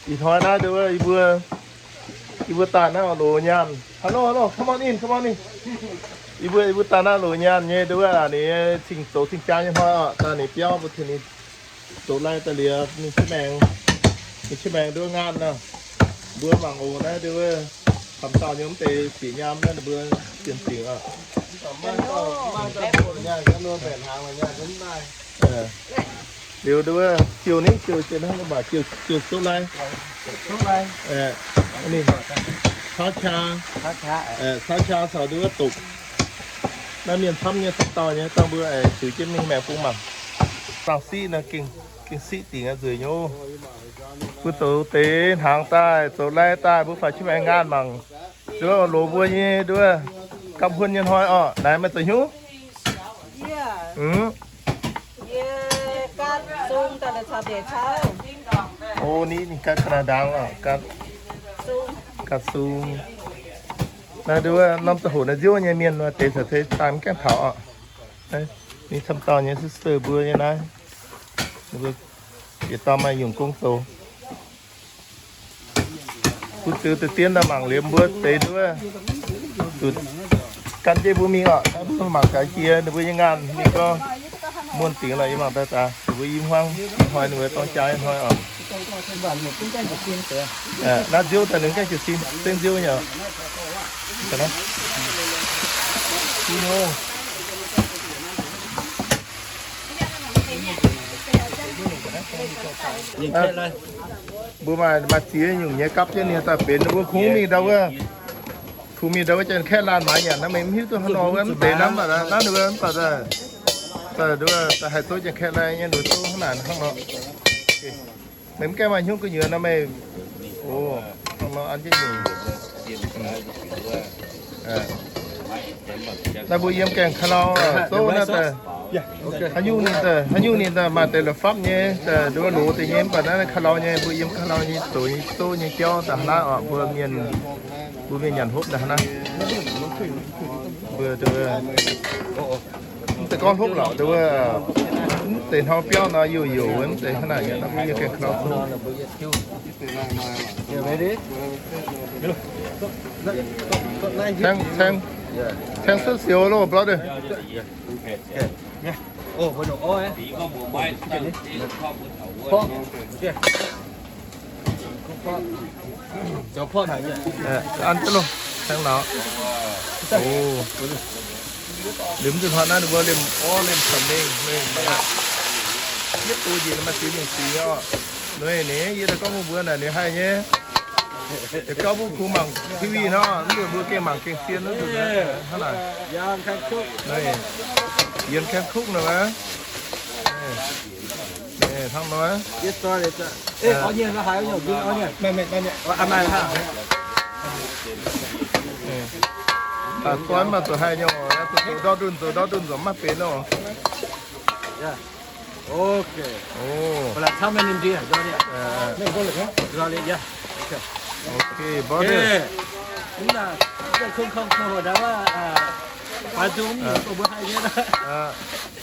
Ih hnoi naaiv nduov, yie mbuo, yie mbuo daaih naaiv loz nyaanh. Hello, hello, come on in, come on in. Yie mbuo, yie mbuo daaih naaiv loz nyaanh nyei nduov, ninh cing zoux cing jaa nyei hnoi oc. Daaih ninh biauv mbuo tengx ninh zoux lai daaih liuz, ninh qiex maengx, ninh qiex maengx nduov ngaanh nor. Mbuo mangc oc, naaiv nduov, camv dauh nyei mv deix sieqv nyaam naaiv ninh mbuo sienx dingc oc. Liuz nduov, ziouc ninh ziouc, ziouc, ziouc zoux lai, caux qaa, caux qaa caux nduov doqc. Naaiv mienh camv nyei, camv dauh nyei, dangh mbuo aengx ziux jienv mingh maengx bung mangc. Dangh siqv naaiv gengh siqv dingc nzueic nyei. Mbuo zoux deix hnaangx daaih, zoux lai daaih, mbuo faix qiex maengx ngaanh mangc. Nduov, loz mbuo nyei nduov, gapv huon nyei hnoi orqc. Naaiv meih zoux hnyouv? O, ninh ganh ga'naaiv ndaangc oc, ganh, ganh sung. Naaiv nduov, norm ziangh hoc naaiv nziouv nyei mienh deix caux deix daaih mv gaengh taux oc. Ninh camv dauh nyei sister mbuo nyei naaiv, yietc dauh maaih nyungc gong zoux. Butv ziux deix dien daaih mangc liemh mbuo deix nduov, zuqc gan jienv mbuo mingh oc. Mbuo mangc gaax jiex ninh mbuo nyei ngaanh mingh gorngv muonh dingc lorqc. Yie mangc daaih zaqc ninh mbuo i hmuangv hnoi, ninh mbuo dorng jaa hnoi oc. Naaiv nziouv daaih ninh gaengh jiez sin, zengv nziouv nyei oc. Mbuo maaih, maaih ziex nyungc nyei gapv jienv ninh daaih benx ninh mbuo kungx mingh ndau wuov, kungx mingh ndau wuov janx-kaeqv laanh maaiz nyanc naaiv, meih mv hiuv duqv hnangv nor wuov mv deix namv aqv. Naaiv ninh mbuo mv baac daaih, daaih nduov, daaih haih zouv janx-kaeqv laanh nyei nduov zouv hnangv naaic hnangv nor. Meih mv gaengh maaih hnyouv gu'nyuoz nor meih, o, hnangv nor an jienv nyungc. Naaiv mbuo yiem gaengh ka'lau zouv naaiv daaih. Haaix nyungc ninh daaih, haaix nyungc ninh daaih maaih deix la'fapv nyei, daaih nduov loz deix nyei, mv baac naaiv ka'lau nyei, mbuo yiem ka'lau nyei zoux nyei, zouv nyei jauv daaih hnangv naaiv oc. Mbuo mienh, mbuo mienh nyanc hopv daaih hnangv naaiv. Mbuo, mv zeiz gorngv hopv lorqc, mv zeiz hnangv biauv nor youc youc, mv zeiz hnangv naaic, mbuo yiem gaengh ka'lau zouv. Thank, thank, thank you, brother. An jienv loh, tengx nauz. O, liemh nzunc hnoi naaiv ninh mbuo liemh orv liemh caux mengh mengh mangc aqv. Yietv doz njiec maaih ziex nyungc sic nyei oc. Nor ninh, yie daaih gorngv mbuox mbuo naaic ninh haih nyei. Yietc gauh mbuo kungx mangc T V nor, mv baac mbuo gengh mangc gengh zien wuov nzunc hnangv naaic. Yienx Kaeng Kukv nor, hnangv nor. Daaih zoi mv baac zoux haic nyei oc, zoux ndau ndunh, zoux ndau ndunh nzunc mv maaih benx oc. Ok, brother.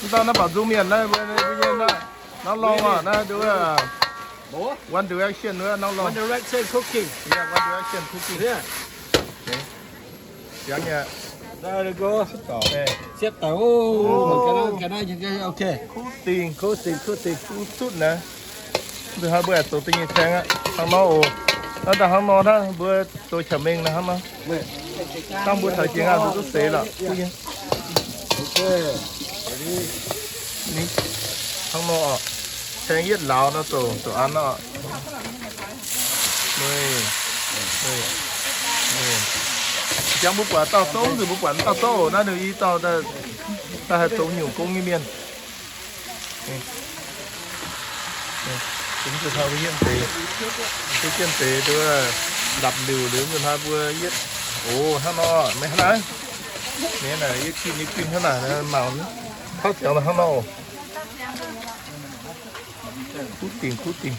Mv dauh naaiv baaux nzung mienh naaiv, mbuo nyei naaiv, naaiv lorh aac, naaiv nduov, One Direction wuov, naaiv lorh. One Direction Cooking. Siepv daic, o, kuv dingh, kuv dingh, kuv zutv naaiv. Nzunc hnoi mbuo aengx zoux da'nyeic tengx aqv. Hnangv nor oc. Naaiv daaih hnangv nor hnangv, mbuo zoux qangx mengh naaiv hnangv nor. Hnangv mbuo taux jiex ngaanh mbuo duqv seix lorqc. Hnangv nor oc. Tengx yietv lauz nor zoux, zoux an nor. Jangx mbuo buatc dauh zouv, nzunc mbuo buatc dauh zouv oc, naaiv ninh i dauh daaih haih zoux nyungc gong nyei mienh. Nzunc hnoi mbuo hietv deix, hietv jienv deix nduov, lapc liuc liuz nzunc hnoi mbuo yietv, o, hnangv nor, meih hnangv naaiv. Meih naaic yietv gimh yietv gimh hnangv naaic, mangc tauv ziangx hnangv nor. Kuv dingc, kuv dingh.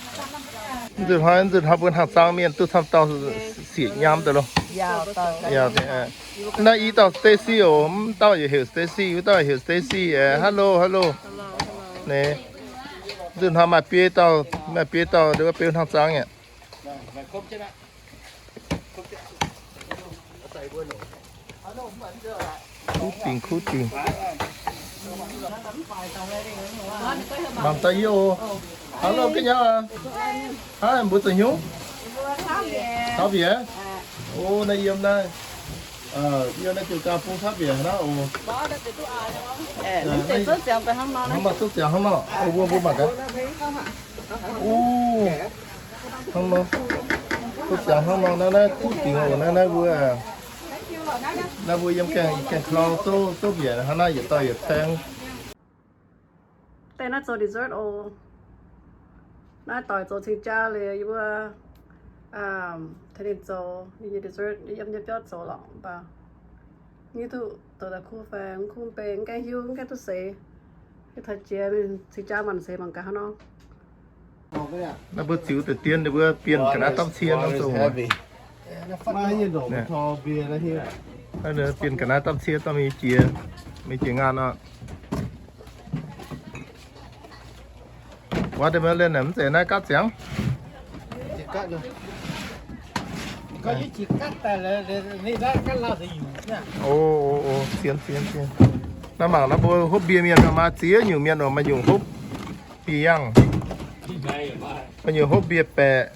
Nzunc hnoi, nzunc hnoi mbuo hnaangx zaang mienh duqv camv dauh sieqv nyaam daaih loh. Naaiv i dauh Stacy oc, mv dauh yaac heuc Stacy, wuov dauh heuc Stacy. Hello, hello. Nzunc hnoi maaih biei dauh, maaih biei dauh nduov beu hnaangx zaang aqv. Kuv dingc, kuv dingc. Mangc daaih yie oc. Hello, ga'nyaauv aac. Haaix mbuo zoux hnyouv? Taux bieqc. O, naaiv yiem naaiv. Yiem naaiv jiu gaam bung taux bieqc naaiv oc. Hnangv nor, zuqv ziangx hnangv nor. O, mbuo, mbuo mangc gaax. O, hnangv nor. Zuqv ziangx hnangv nor, naaiv, naaiv kuv dingc oc. Naaiv, naaiv mbuo, naaiv mbuo yiem gaengh, gaengh klo zouv, zouv mbiec hnangv naaiv yietc dauh yietc saeng. Deix naaiv zoux dessert oc. Naaiv doic zoux cing-jaa liuz, yie mbuo tengx ninh zoux ninh nyei dessert, yiem nyei biauv zoux lorqc. Mv baac mv duqv zoux daaih kuv fai mv kuv mv bei, mv gaengh hiuv, mv gaengh duqv seix. Yie taux jiex ninh cing-jaa maanc seix mangc gaax hnangv nor. Naaiv mbuo ziux deix dien ninh mbuo bienh ga'naaiv dapv cie nor zoux. Bienh ga'naaiv dapv cie dorh mingh jiex, mingh jiex ngaanh oc. Wuov deix maiv lienh naaic mv zeiz naaiv gaatv ziangx. O, o, o, zien, zien, zien. Naaiv mangc naaiv mbuo hopv mbie mienh maaih ziex nyungc mienh oc, maaih nyungc hopv mbie yangh, maaih nyungc hopv mbie baeqc,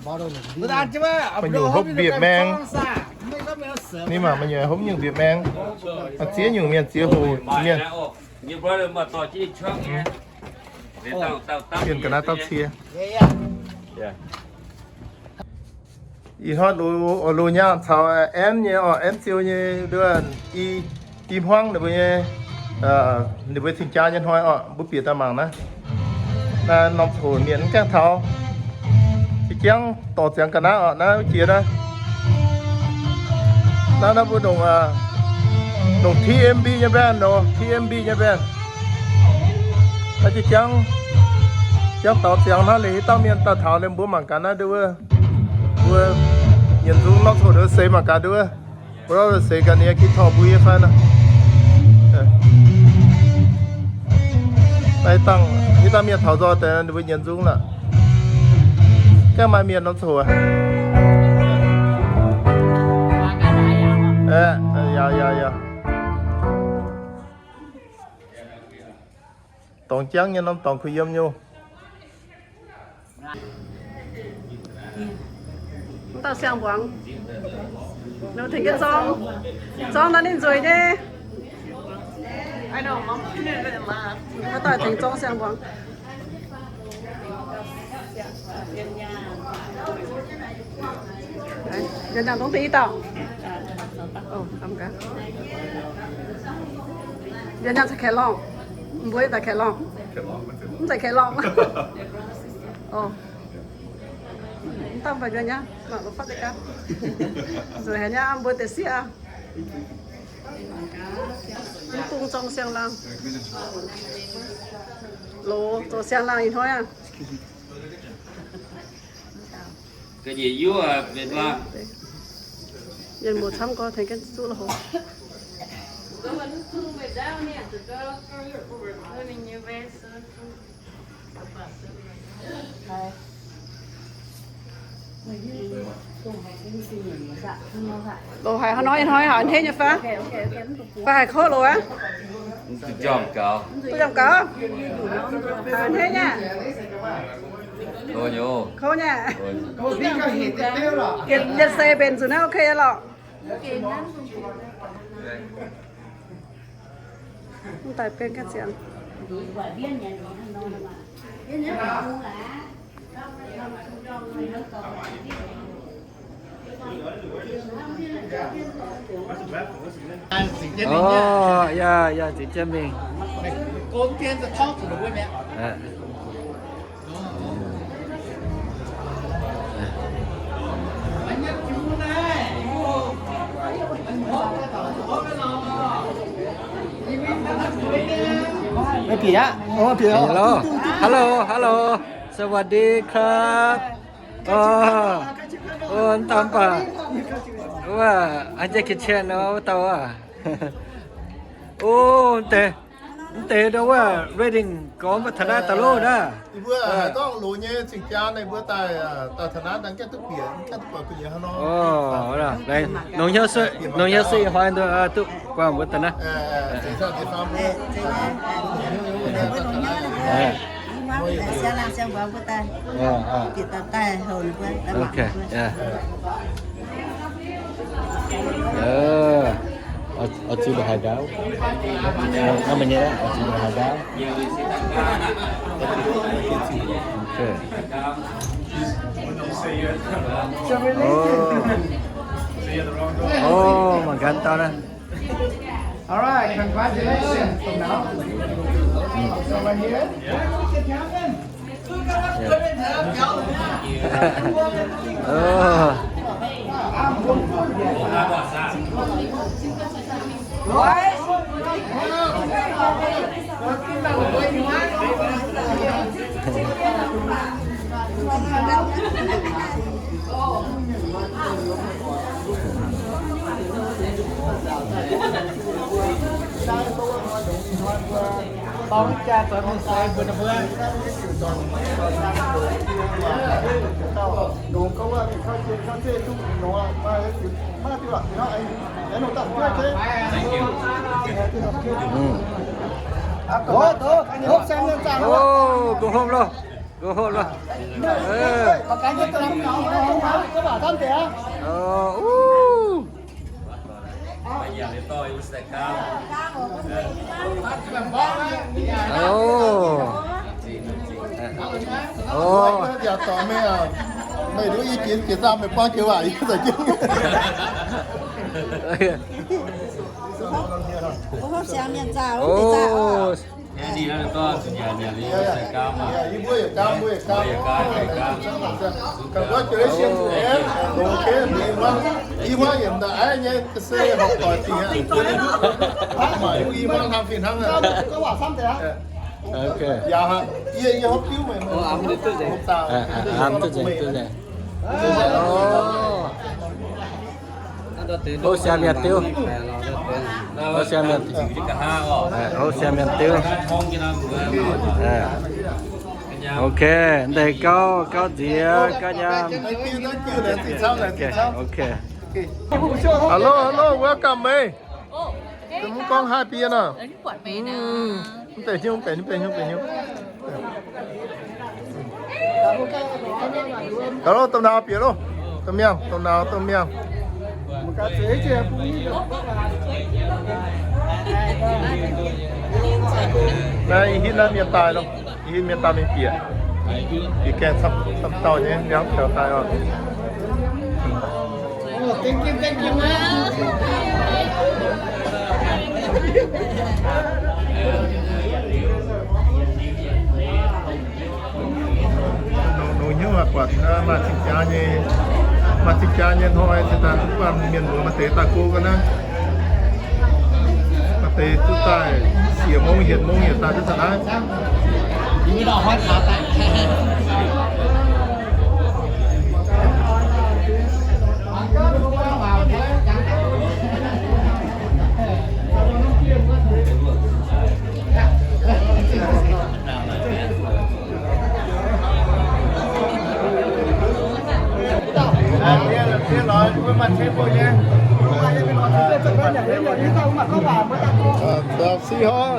maaih nyungc hopv mbie maeng. Ninh mangc maaih nyungc hopv nyungc mbie maeng. Maaih ziex nyungc mienh, ziex hoc mienh. Bienh ga'naaiv dapv cie. Ih hnoi oix loz-nyaanh caux Ann nyei oc, Ann Ziou nyei nduov, i, i hmuangv ninh mbuo nyei, ninh mbuo cing-jaa nyei hnoi oc, mbuo bieqc daaih mangc naaiv. Naaiv norm coc mienh mv gaengh taux. Zinh jangv dorh ziangx ga'naaiv oc, naaiv jiex naaiv. Naaiv, naaiv mbuo ndongc, ndongc T M B nyei mbaenh, ndongc T M B nyei mbaenh. Naaiv jiex jangv, jangv dorh ziangx hnangv, liuz hitv dauh mienh daaih taux liuz mbuo mangc gaax naaiv nduov. Mbuo nyienc nzung norm coc nduov seix mangc gaax nduov. Mbuo seix ga'naaiv guitar mbuo yie fai nor. Naaiv dangh, hitv dangh mienh taux nzoih deix mbuo nyienc nzung lorqc. Gaengh maaih mienh norm coc aqv. Yaac, yaac, yaac. Dorngx jangv nyei norm dorngx kuh yiem nyei. Mv dauh siang-mbuangz. Ninh tengx jienv zorng, zorng daaih ninh nzueic nyei. Mv dauh tengx zorng siang-mbuangz. Nyanc nyanc dongh deix i dauh. Nyanc nyanc caux kaeqv lorngh. Mbuo daaih kaeqv lorngh. Mv zeiz kaeqv lorngh. Mv dauh mv baac nyanc nyanc, lorqc lorqc fatv deix gaax. Nzueic haic nyei, mbuo deix sieqv aqv. Mv bung zorng siang-laangh. Loz zoux siang-laangh ih hnoi aqv. Ga'nyiec yuv aqv, mienh muoz camv gorx tengx jienv zuqv la'hov. Loz haic hnoi hnoi haic a'hneiv nyei fai? Fai haiz kouv loz aqv? Duqv njormh gaux. Duqv njormh gaux. Haiz a'hneiv nyei. Kouv nyei. Kouv nyei. Yietc, yietc seix mbenc nzunc naaiv ok lorqc. Mv daaih benx ganh ziangx. Orv, yaac, yaac ziex jienv mingh. Hello, hello, hello. สวัสดีครับ Ov, ov, mv daan baac, wuov, a'jang ga'qiex nor, wuov dauh aac. Ov, deix. Mv deix ndau wuov Reading gorngv mbuo taux naaiv daaih loh naaiv. Yie mbuo haaix dauh loz nyei cing-jaa naaiv mbuo daaih, daaih taux naaiv daaih gaengh duqv bieqc, gaengh duqv buatc gu'nyuoz hnangv nor. Longc hnyouv se, longc hnyouv se ih hnoi duqv buangh mbuo daaih naaiv. Ok. Oix zuqc haaix ndau? Hnangv meih nyei, oix zuqc haaix ndau? Ov, mangc gaax dauh naaiv. All right, congratulations. So now, so right here. Go home loh. Go home loh. Meih duqv i jiex jiex zaah meih buangv jiex waac yie za'gengh. Congratulations, man. Okay, i huaav yiem da'aiv nyei se horpc doic dingc aqv. Maaih i huaav hnamv fih hnangv aqv. Okay. Yaac yie, yie hopv diuv meih, meih hopv zaah. Hopv siang mienh diuv. Hopv siang mienh, hopv siang mienh diuv. Ok, ndeic gauv, gauv nziex, gauv nyaam. Ok, ok. Hello, hello, welcome meih. Mv gorngv haih bie nor. Mv benx hnyouv, mv benx hnyouv, mv benx hnyouv. Hello, domh nauz bieqc loh. Domh miangh, domh nauz, domh miangh. Naaiv ih hitv naaiv mienh daaih loh. Ih hitv mienh daaih mingh bieqc. Ih gaengh camv dauh nyei ndiangx taux daaih oc. Longx hnyouv maaih buatc maaih cing-jaa nyei, maaih cing-jaa nyei hnoi cingx daaih duqv buangh mienh muoz maaih deix daaih go ga'naaiv. Maaih deix duqv daaih siec mong hietc mong hietc daaih duqv taux naaiv.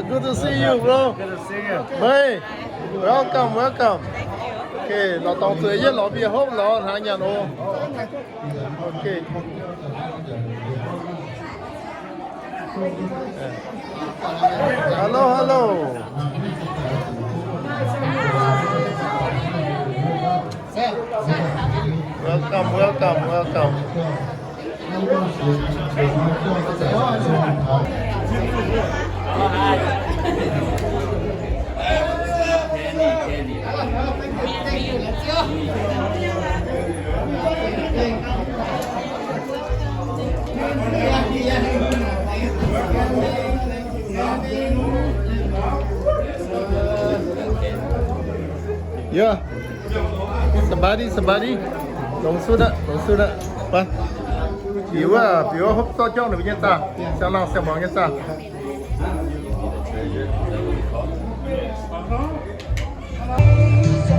Good to see you, bro. Hey, welcome, welcome. Okay, lorz dorngx zueiz yietv lorz mbienv hopv lorz hnangv nyanc oc. Okay. Hello, hello. Welcome, welcome, welcome. Yeah. Somebody, somebody. Longx sutv aqv, longx sutv aqv. Baac bieqc wuov, bieqc wuov hopv zorqv jauv ninh mbuo nyei zaah, siang-laangh siang-muangx nyei zaah.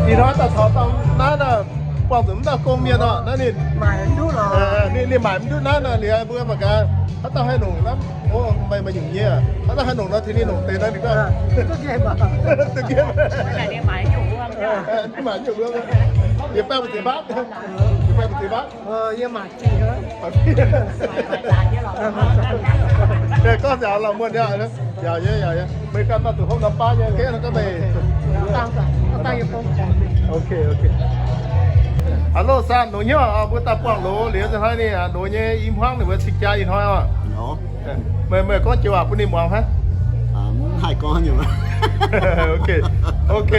Ih hnoi daaih taux dangh naaiv naaic, buangh zuqc mv dauh gong mienh orqc. Naaiv ninh, ninh maaic mv ndutv naaiv naaic liuz mbuo mangc gaax, haaix dauh haih longc naaiv. O, meih maaih nyungc nyei aqv. Haaix dauh haih longc nor, tengx ninh longc deix naaiv ninh gorngv. Duqv nqemh. Ninh maaic nyungc wuov. Yie baeng mbu'ziex mbaatv. Yie baeng mbu'ziex mbaatv. Gorngv nziaauc la'muonh nyei. Yaac nyei, yaac nyei. Meih ganh maaih zuqc hopv norm baav nyei, gengh nor gorngv meih. Ok, ok. Hello, son, longx hnyouv oc, mbuo daaih buangh loz liuz nzunc hnoi ninh loz nyei i hmuangv ninh mbuo cing-jaa ih hnoi oc. Meih, meih gorngv joux waac bun ninh muangx haic. Mv haih gorngv nyei. Ok, ok.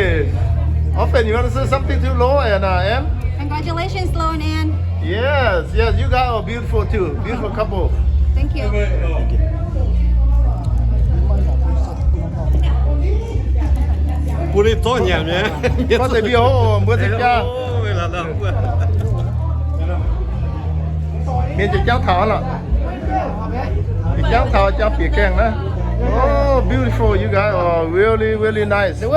Orphan, you want to say something to Lo and, uh, Ann? Congratulations, Lo and Ann. Yes, yes, you guys are beautiful too. Beautiful couple. Thank you. Bun ninh zorqv nyanc nyei. Gorngv deix mbiauz oc, mbuo cing-jaa. Mienh jiex jangv taux lorqc. Jiex jangv taux jangv bieqc gaengh naaiv. Oh, beautiful, you guys are really, really nice. Mv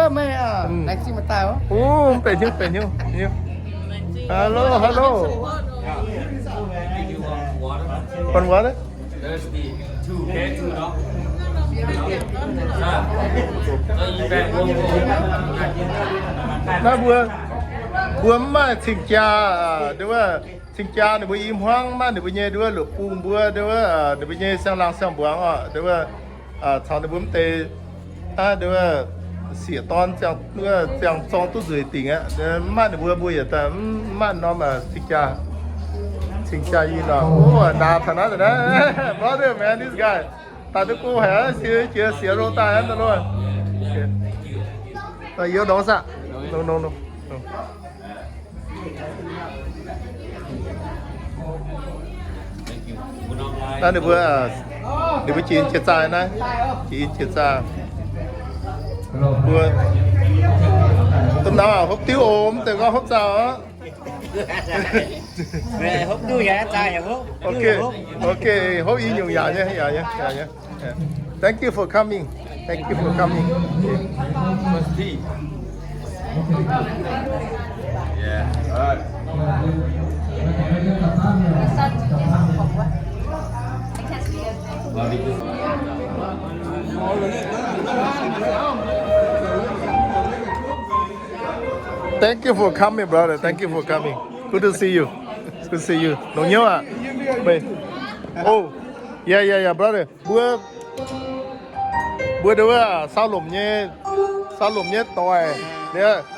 deix hnyouv, deix hnyouv, hnyouv. Hello, hello. Want water? Naaiv mbuo, mbuo mv maaih cing-jaa, nduov, cing-jaa ninh mbuo i hmuangv maiv maaih ninh mbuo nyei nduov, luoqc bung mbuo nduov, ninh mbuo nyei siang-laangz siang-mbuangz oc, nduov, caux ninh mbuo mv deix, aa, nduov, sieqv-dorn ziangh, ziangh zorng duqv nzueic dingc aqv. Mv maaih ninh mbuo, mbuo yietc daaih mv maaih norm cing-jaa, cing-jaa i norm. Naaiv taux naaiv, brother man, this guy daaih duqv go haic, jiex siex loh daaih aqv loh. Youz longx saah? Longx, longx, longx. Naaiv ninh mbuo, ninh mbuo jiex in jiex zaah naaiv, jiex in jiex zaah. Mbuo domh nor hopv diuv oc, mv deix gorngv hopv zaah oc. Ok, ok, hopv i nyungc yaac nyei, yaac nyei, yaac nyei. Thank you for coming. Thank you for coming. Thank you for coming, brother. Thank you for coming. Good to see you. Good to see you. Longx hnyouv aqv. Oh, yeah, yeah, yeah, brother. Mbuo, mbuo nduov wuov, Sau Lomc nyei, Sau Lomc nyei doic.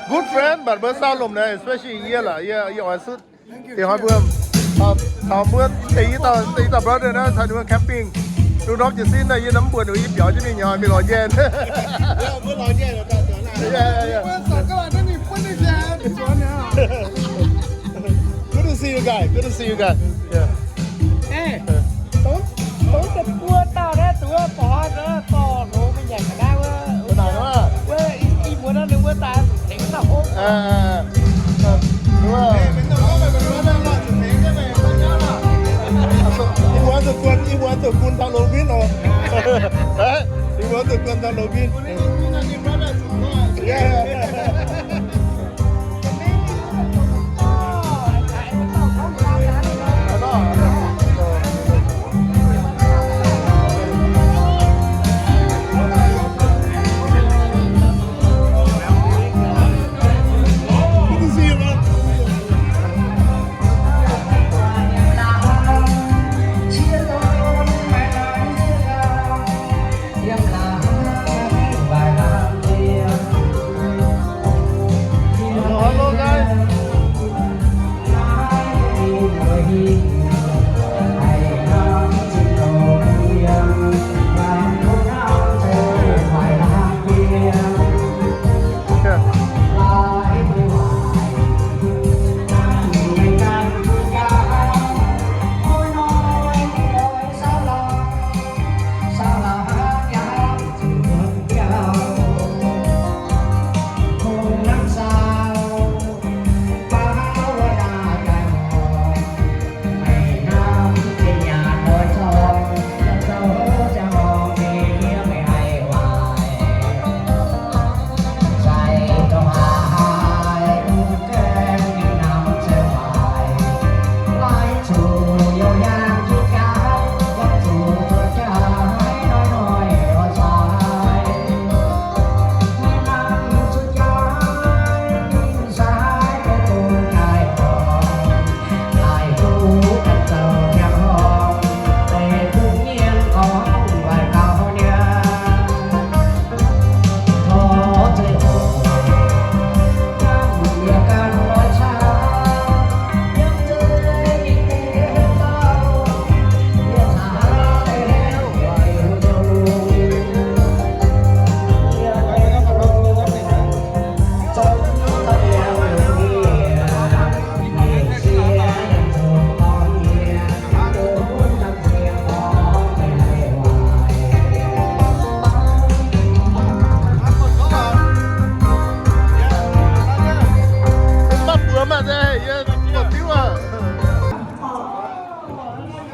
Good friend, but mbuo Sau Lomc naaiv, especially yie laaix, yie, yie oix sutv. Dingc hnoi mbuo, taux mbuo deix i dauh, deix i dauh brother naaiv caux ninh mbuo camping. Duqv norm jiez sin naaiv yie mv mbuox ninh mbuo, yie biaux jienv mingh nyei, mingh lorz njaih. Good to see you guys. Good to see you guys. Yeah. Dongh deix buo dauh naaiv, dongh wuov borqv dorh loz mingh nyanc ga'naaiv wuov. Wuov, i muoz nor ninh mbuo daaih tengx dauh hopv. He wants to go, he wants to go down low bit or, he wants to go down low bit. Yeah.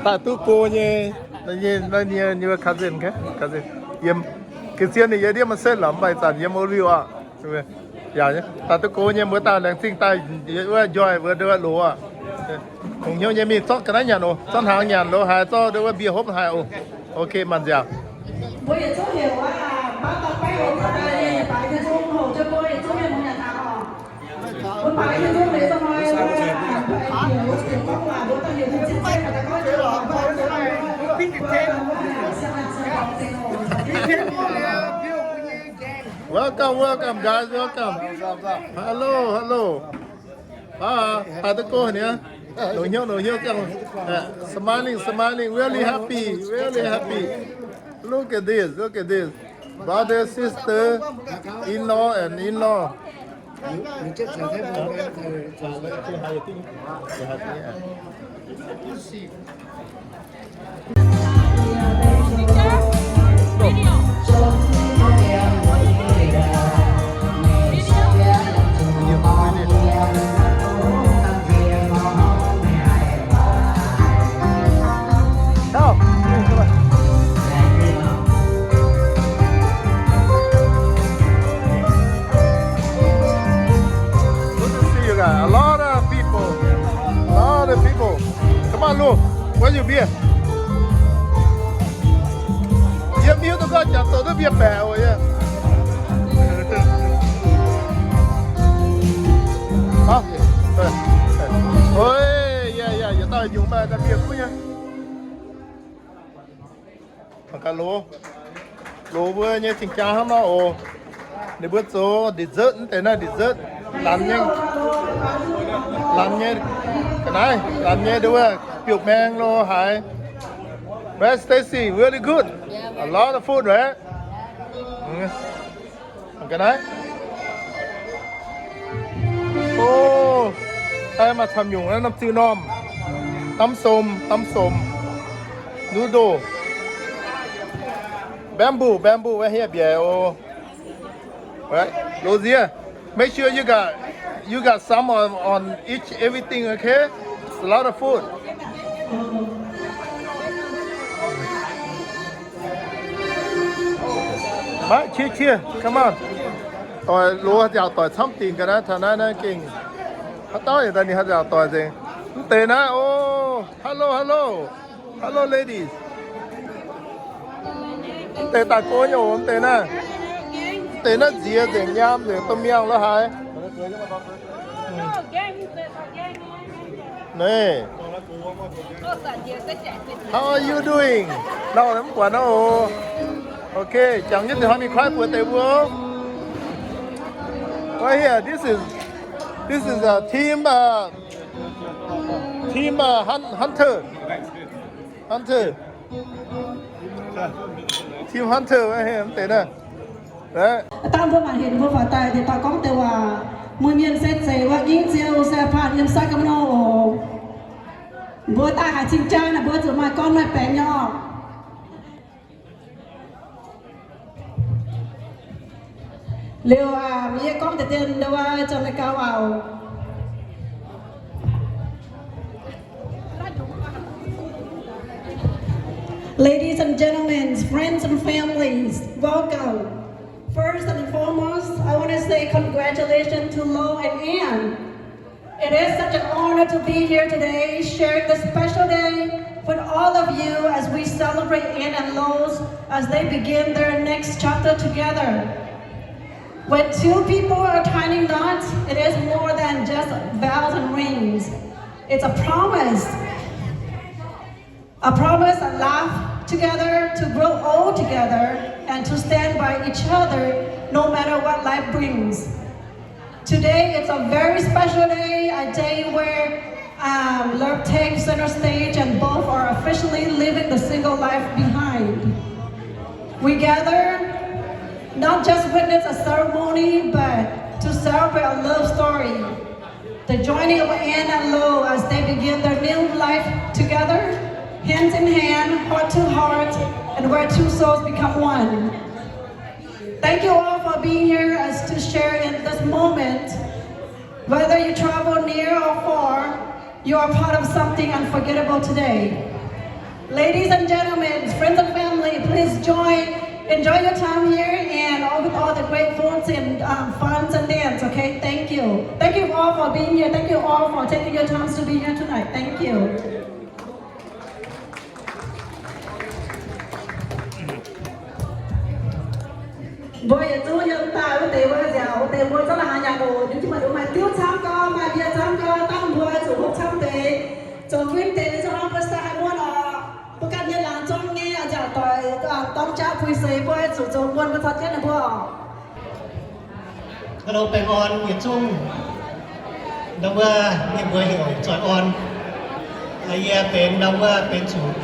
Daaih duqv go nyei, nyei, nyei, nyei cousin, cousin. Yiem, ga'sie ninh yiem ndiev maiv setv lorqc, mv baac ih zanc yiem O W aqv. Yaac daaih duqv go nyei, mbuo daaih laengz zingh daaih wuov njoih wuov nduov loz aqv. Longc hnyouv nyei mingh zorqv ga'naaiv nyanc oc, zorqv hnaangx nyanc loz haaix, zorqv nduov wuov mbie hopv haaix oc. Ok, maanc nziaauc. Welcome, welcome, guys, welcome. Hello, hello. Ah, hai duqv go niaa. Longc hnyouv, longc hnyouv gangh. Smiling, smiling, really happy, really happy. Look at this, look at this. Brother, sister, in-law and in-law. Good to see you guys. A lot of people. A lot of people. Come on, Lu. Where you been? Yie mv hiuv duqv gorngv jangx zoux duqv mbie baeqc oc yie. Oi, yie, yie, yietc dauh nyungc maaih daaih mbie kuv nyei. Mangc gaax loz, loz mbuo nyei cing-jaa hnangv nor oc. Ninh mbuo zoux dessert, mv deix naaiv dessert, lanx nyei, lanx nyei, ga'naaiv lanx nyei, nduov wuov biouv-maeng lo haaix. Right, Stacy, really good. A lot of food, right? Ga'naaiv. O, maaih camv nyungc naaiv norm ziuh normh. Damv som, damv som. Noodle. Bamboo, bamboo, right here, mbiaec oc. Right, Rosie, make sure you got, you got some on, on each everything, okay? It's a lot of food. Maiv, qiex qiex, come on. Doic loz nziaauc doic camv dingc ga'naaiv, taux naaiv naaiv gengh haaix dauh yaac daaih ninh haaix nziaauc doic nzengc. Mv deix naaiv, o, hello, hello. Hello, ladies. Mv deix daaih go nyei oc, mv deix naaiv. Mv deix naaiv nziex nzengc, nyaam nzengc, domh miangh lo haaix. Naaiv. How are you doing? Lauh mv buatc nor oc. Okay, jangx jienv deix hnoi mingh kuaaiv buoz deix mbuo. Right here, this is, this is a team, uh, team, uh, hun-, hunter. Hunter. Team hunter, right here, mv deix naaiv. Dangh mbuo mangc hinc mbuo faaux daaih deix baac gorngv deix waac, mbuo mienh se zeiz wuov, ginv Ziouv se paanh yiem sai ga'mv nor oc. Mbuo daaih haiz cing-jaa naaic mbuo zuqc maaih gorn maaih baengx nyei oc. Liuz aac, yie gorngv deix dien ndau wuov zoux naaiv gauv aac. Ladies and gentlemen, friends and families, welcome. First and foremost, I want to say congratulations to Lo and Ann. It is such an honor to be here today, sharing this special day with all of you as we celebrate Ann and Lo's, as they begin their next chapter together. When two people are tying knots, it is more than just vows and rings. It's a promise. A promise to laugh together, to grow old together, and to stand by each other no matter what life brings. Today, it's a very special day, a day where, um, love takes center stage and both are officially leaving the single life behind. We gather not just witness a ceremony, but to celebrate a love story. The joining of Ann and Lo as they begin their new life together, hands in hand, heart to heart, and where two souls become one. Thank you all for being here as to share in this moment. Whether you travel near or far, you are part of something unforgettable today. Ladies and gentlemen, friends and family, please join, enjoy your time here and all, with all the great foods and um, funs and dance, okay? Thank you. Thank you all for being here. Thank you all for taking your times to be here tonight. Thank you. Mbuo yietc zungv yiem daaih wuov deix wuov nziaauc wuov deix mbuo zungv la'haaix yaac oc, ninh zungv maaih nduov maaih diuv camv gau, maaih ndie camv gau, dangh mbuo zuqc hopv camv deix, zoux gunv deix zungv hnangv mbuo style muonv oc. Mbuo ganh nyei laangz zong nyei nziaauc doic, dorng jaa puix seix mbuo zuqc zoux muonv mbuo caux jienv ninh mbuo oc. Hello, baengh orn yietc zungv. Ndau wuov mienh mbuo heuc Zoih Orn. Yie benx ndau wuov benx zuqc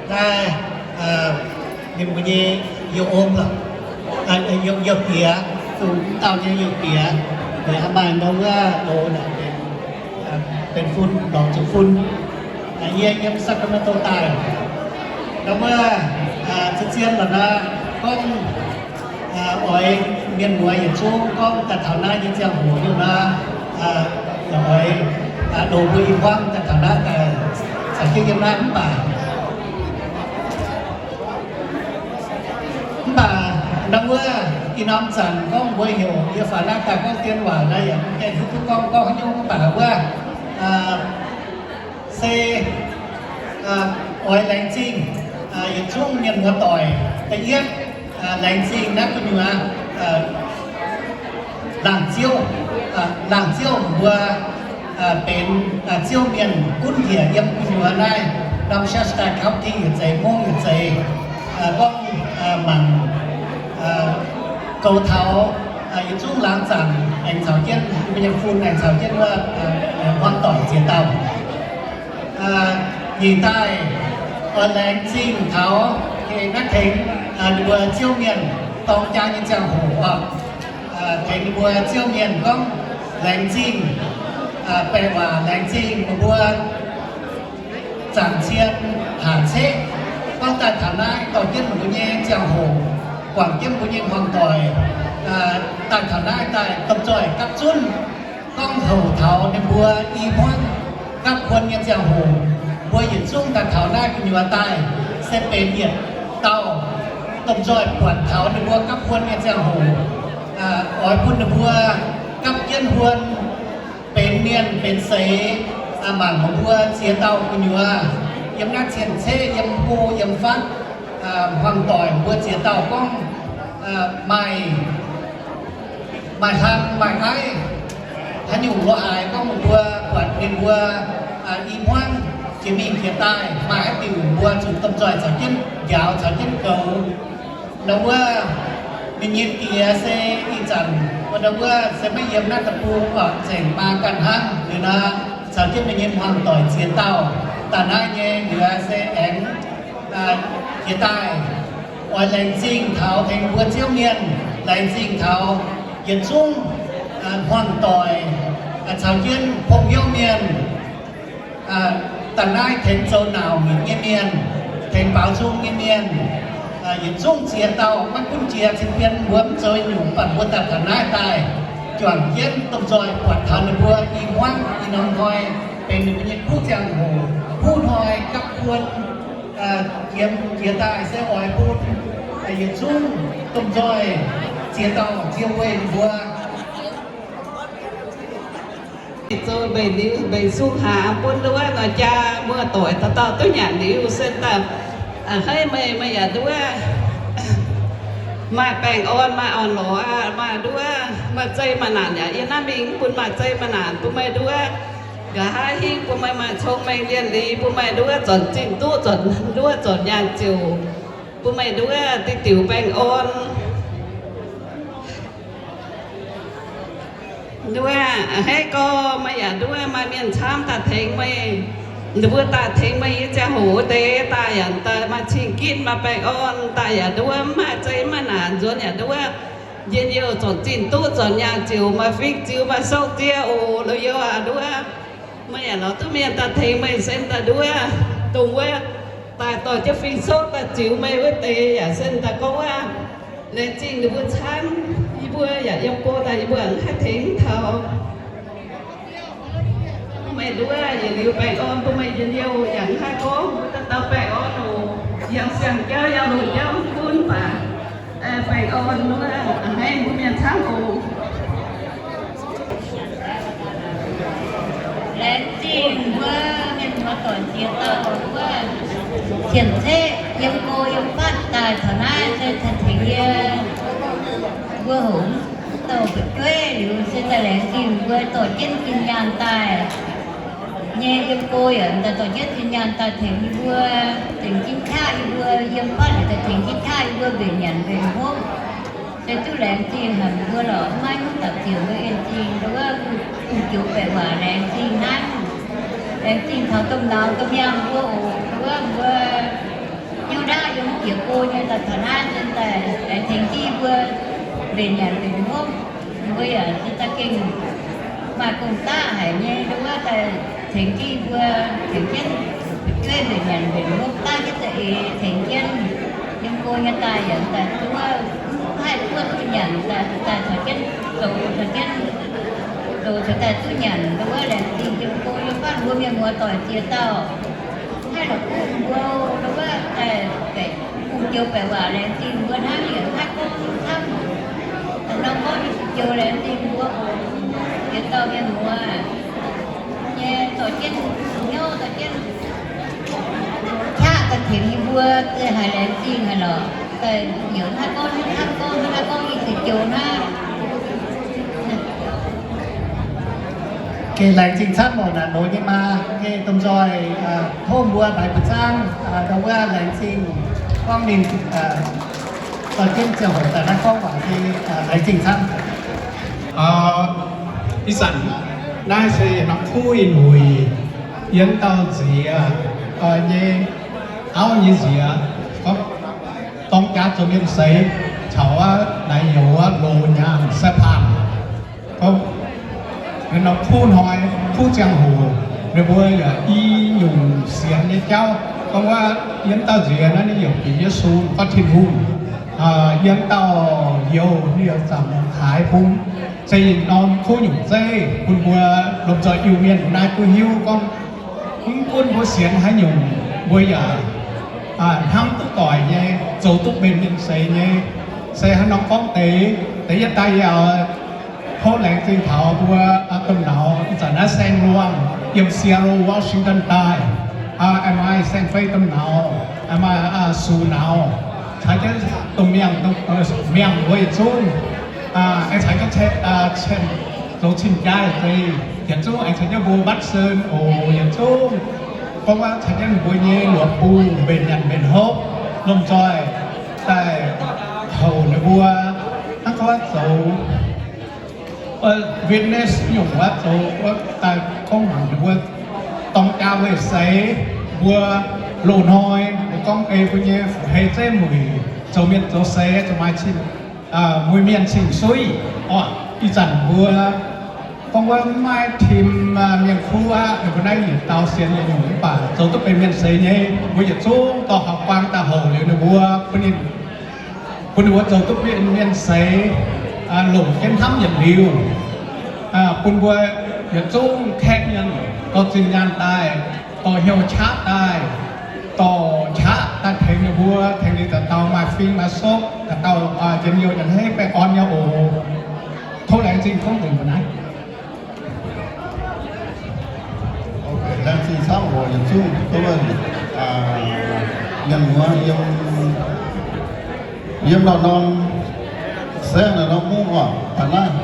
naaiv ninh mbuo nyei youz ong lorqc, youz diex, zuqc dauh nyei youz diex. Maaih ndau wuov loz naaic benx fun, lorngc zuqc fun. Yie yiem Sacramento daaih. Ndau wuov zien-zien lorqc nor, gorngv oix mienh muoz yietc zungv gorngv daaih taux naaiv nyei ziangh hoc liuz nor, oix loz mbuo i hmuangv daaih taux naaiv daaih caux jienv yiem naaiv mv baac Mv baac ndau wuov ih norm zanc gorngv mbuo heuc yie faaux naaiv daaih gorngv dien waac naaiv yaac mv gaengh hiuv duqv gorngv gorngv haaix nyungc. Mv baac wuov se oix laengz zingh yietc zungv mienh muoz doic. Da'yietv, laengz zingh naaiv gu'nyuoz laangz ziouv, laangz ziouv mbuo benx ziouv mienh gunv njiec yiem gu'nyuoz naaiv norm Shasta County yietc zeiz, Hmong yietc zeiz, gorngv mangc goux taux yietc zungv laangz zaangc aengx caux jienv mbuo nyei fun aengx caux jienv wuov hmuangv doic ziex dauh. Nyic daaih oix laengz zingh taux naaiv tengx ninh mbuo ziouv mienh dorng jaa nyei ziangh hoc oc, tengx ninh mbuo ziouv mienh gorngv laengz zingh baeqc waac, laengz zingh meih mbuo zaangc cien haac ceqv gorngv daaih taux naaiv dorh jienv mbuo nyei ziangh hoc, guangc jienv mbuo nyei hmuangv doic daaih taux naaiv daaih domh zoih gapv zunv gorngv houc taux ninh mbuo i hmuangv gapv kuon nyei ziangh hoc. Mbuo yietc zungv daaih taux naaiv gu'nyuoz daaih se benx yietc dauh domh zoih buatc taux ninh mbuo gapv kuon nyei ziangh hoc, oix bun ninh mbuo gapv jienv huon benx mienh benx seix, mangc meih mbuo ziex dauh gu'nyuoz yiem naaiv cien-ceqv, yiem go yiem fatv, hmuangv doic mbuo ziex dauh gorngv maaih, maaih hlang maaih aiv, haaix nyungc lorqc haaix gorngv meih mbuo buatc ninh mbuo i hmuangv jiex mingh jiex daaih maaih haaix diuc mbuo zuqc domh zoih caux jienv njaaux caux jienv goux. Ndau wuov ninh nyei diex se ih zanc, ndau wuov se maiv yiem naaiv deic-bung oc, nzengc maa ganh hnangv. Liuz nor caux jienv ninh nyei hmuangv doic ziex dauh daaih naaiv nyei liuz se aengx jiex daaih oix laengz zingh taux tengx mbuo ziouv mienh, laengz zingh taux yietc zungv hmuangv doic caux jienv pong hnyouv mienh, daaih naaiv tengx zoux nauc nyei mienh, tengx baaux nzung nyei mienh, yietc zungv ziex dauh, maiv gunv jiex cien-bienh mbuo mv zoux nyungc, mv baac mbuo daaih taux naaiv daaih juangc jienv domh zoih buatc taux ninh mbuo i hmuangv i norm hnoi benx ninh mbuo nyei kuv ziangh hoc, kuv hnoi gapv kuon, jiex daaih se oix bun yietc zungv domh zoih ziex dauh ziex weih ninh mbuo zoux mbeix liuz mbeix sung haaix bun wuov nor jaa muoz-doic dauh dauh duqv nyanc liuz se daaih, a'hneiv meih, meih yaac nduov maaih baengh orn, maaih orn-lorqc, maaih nduov maaih zei maaih naanc yaac yiem naaiv mingh bun maaih zei maaih naanc bun meih nduov nqa'haav hingv, bun meih maaih cong-mengh lienh liz, bun meih nduov zornc zinh duqv, zornc nduov zornc nyaanh ziouc, bun meih nduov diuh diuc baengh orn. Nduov a'hneiv gorx, meih yaac nduov maaih mienh camv daaih tengx meih. Ninh mbuo daaih tengx meih nyei ziangh hoc wuov deix daaih yaac daaih maaih cing-gitv maaih baengh orn, daaih yaac nduov mv maaih zei mv maaih naanc, nzuonx yaac nduov njien-youh, zornc zinh duqv, zornc nyaanh ziouc, maaih fingx ziux maaih sokv diev oc. Loz-youz aac, nduov meih yaac lorz duqv mienh daaih tengx meih, sen daaih nduov dongh wuov daaih dorh jienv fingx sokv daaih ziux meih wuov deix yaac sen daaih gorngv wuov, laengz zingh ninh mbuo camv. Yie mbuo yaac yiem go daaih yie mbuo haih tengx taux Nduov yietc liuz baengh orn bun meih njien-youh yaac mv haih gorngv, mbuo dauh dauh baengh orn oc. Yangh siang-jauv yangh longc jauv mv gunv baac baengh orn wuov, a'hneiv mbuo mienh camv oc. Laengz zingh mbuo mienh muoz-doic ziex dauh wuov, cien ceqv yiem go yiem fatv daaih taux naaiv se tengx yie mbuo hongx douh fu'jueiv liuz se daaih laengz zingh mbuo dorh jienv zinh nyaanh daaih. Nyei yiem go yaac daaih dorh jienv zinh nyaanh daaih tengx yie mbuo, tengx jienv qaqv yie mbuo, yiem fatv yaac daaih tengx jienv qaqv yie mbuo mbenc nyanc mbenc hopv. Se duqv laengz zingh haic mbuo lorqc, maiv hnyouv dapc ziouc mbuo en zingh, nduov wuov bungx joux baeqc waac laengz zingh hnangv. Laengz zingh taux domh nauz domh miangh mbuo oc, nduov wuov mbuo hnyouv ndaauv yiem jiex go nyei daaih taux naaiv se daaih laengz tengx jienv mbuo mbenc nyanc mbenc hopv. Mbuo yaac se daaih gengh maaih gong-daqv haic nyei, nduov wuov daaih tengx jienv mbuo, tengx jienv fu'jueiv mbenc nyanc mbenc hopv daaih jienv za'eix tengx jienv yiem go nyei daaih yaac daaih nduov wuov haih duqv duqv nyanc daaih, daaih caux jienv zoux, caux jienv zoux caux daaih duqv nyanc, nduov wuov laengz zingh yiem go yiem fatv mbuo mienh muoz-doic ziex dauh. Haih la'kuqv mbuo nduov wuov daaih bungx joux baeqc waac laengz zingh mbuo hnangv, yaac haih gorngv camv. Norm gorngv nyei joux laengz zingh mbuo oc, ziex dauh mienh muoz nyei dorh jienv hnyouv dorh jienv qaqv daaih tengx yie mbuo, se haiz laengz zingh haic lorqc. Daaih yaac haih gorngv, haih gorngv, haih gorngv nyei joux hnangv. Geh laengz zingh camv oc, naaic loz nyei maa. Geh domh nzoih tov mbuo baix buoz-zaangv, ndau wuov laengz zingh gorngv ninh dorh jienv ziangh hoc daaih naaiv gorngv waac se laengz zingh camv. Ih zanc naaiv se norm kuv ih muic yiem dauh nziex nyei auv nyei nziex, gorngv dorng jaax zoux mienh seix caux naaiv youz loz nyaanh sai paanh. Gorngv norm kuv hnoi, kuv ziangh hoc, ninh mbuo yaac i nyungc sienx nyei jauv. Gorngv wuov yiem dauh nziex naaiv ninh yaac bieqc Yesu gorngv Tin-Hungh. Yiem dauh youz ninh yaac zaangc haaix bung, se norm kuv nyungc zeiv bun mbuo lomh nzoih Iu-Mienh naaiv duqv hiuv gorngv, mv gunv mbuo sienx haaix nyungc, mbuo yaac hnamv duqv doic nyei, zoux duqv benx mienh seix nyei. Se hnangv norm gorngv deix, da'yietv daaih yie oix tov laengz zingh taux mbuo domh nauz, ih zanc naaiv saeng luangh yiem Seattle, Washington daaih, aengx maaih saeng fei domh nauz, aengx maaih sux nauz, caux jienv domh miangh, miangh mbuo yietc zungv, aengx caux jienv cien zoux cing-jaaix deix yietc zungv, aengx caux jienv mbuo Watson oc yietc zungv, gorngv wuov caux jienv mbuo nyei luoqc bung mbenc nyanc mbenc hopv, lomh nzoih daaih houc ninh mbuo hnangv gorngv zoux witness nyungc wuov, zoux wuov daaih gorngv heuc ninh mbuo dorng jaa weih seix mbuo loz-hnoi, mbuo gorngv ei mbuo nyei fu'hei zeiv muic zoux mienh zoux seix zuqc maaih cing, muic mienh cing-suiv. Orqc, ih zanc mbuo gorngv wuov mv maaih tim mienh kuv aqv, ninh mbuo naaiv yietc dauh sienx yietc nyungc mv baac zoux duqv benx mienh seix nyei, mbuo yietc zungv dorh hauv-guaang daaih houc liuz ninh mbuo bun ninh, bun ninh mbuo zoux duqv benx mienh seix, longc jienv hnamv yietc liuz, bun mbuo yietc zungv kaeqv mienh dorh zinh nyaanh daaih, dorh hnyouv qaqv daaih, dorh qaqv daaih tengx ninh mbuo, tengx ninh dauh dauh maaih fing maaih sopv, dauh dauh njien-youh a'hneiv baengh orn nyei oc. Tov laengz zingh gorngv nzengc mbuo naaiv. Laengz zingh camv oc, yietc zungv tov mienh muoz yiem, yiem naaiv norm saengv naaiv norm mungv oc, taux naaiv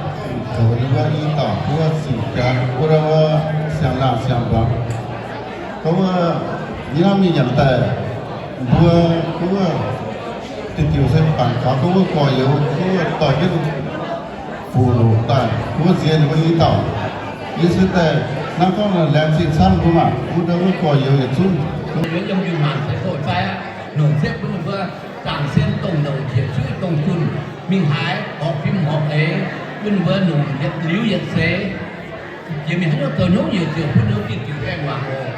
zoux ninh mbuo i dauh mbuo ziqc jaax mbuo siang-laangh siang-mbuangz. Gorngv wuov, yie hnamv mingh nyanc daaih, mbuo gorngv wuov, diuh diuh se bangc taux gorngv wuov gorx-youz gorngv wuov dorh jienv fuqv-loqc daaih, gorngv wuov nziex ninh mbuo i dauh. Yie se daaih hnangv gorngv laengz zingh camv mbuo maah, mbuo ndau wuov gorx-youz yietc zungv. Yiem Yo^han se hoh fai aqv, longc ziepv bun ninh mbuo zaangc sien dongh nouc jiex zuiv dongh zunh mingh haaix, horpc fim horpc eix, bun ninh mbuo longc yietc liuz yietc seix. Jiex mingh haaix nyungc zoux hnyouv nyei ziouc bun ninh mbuo gengh diuc gaengh waac oc.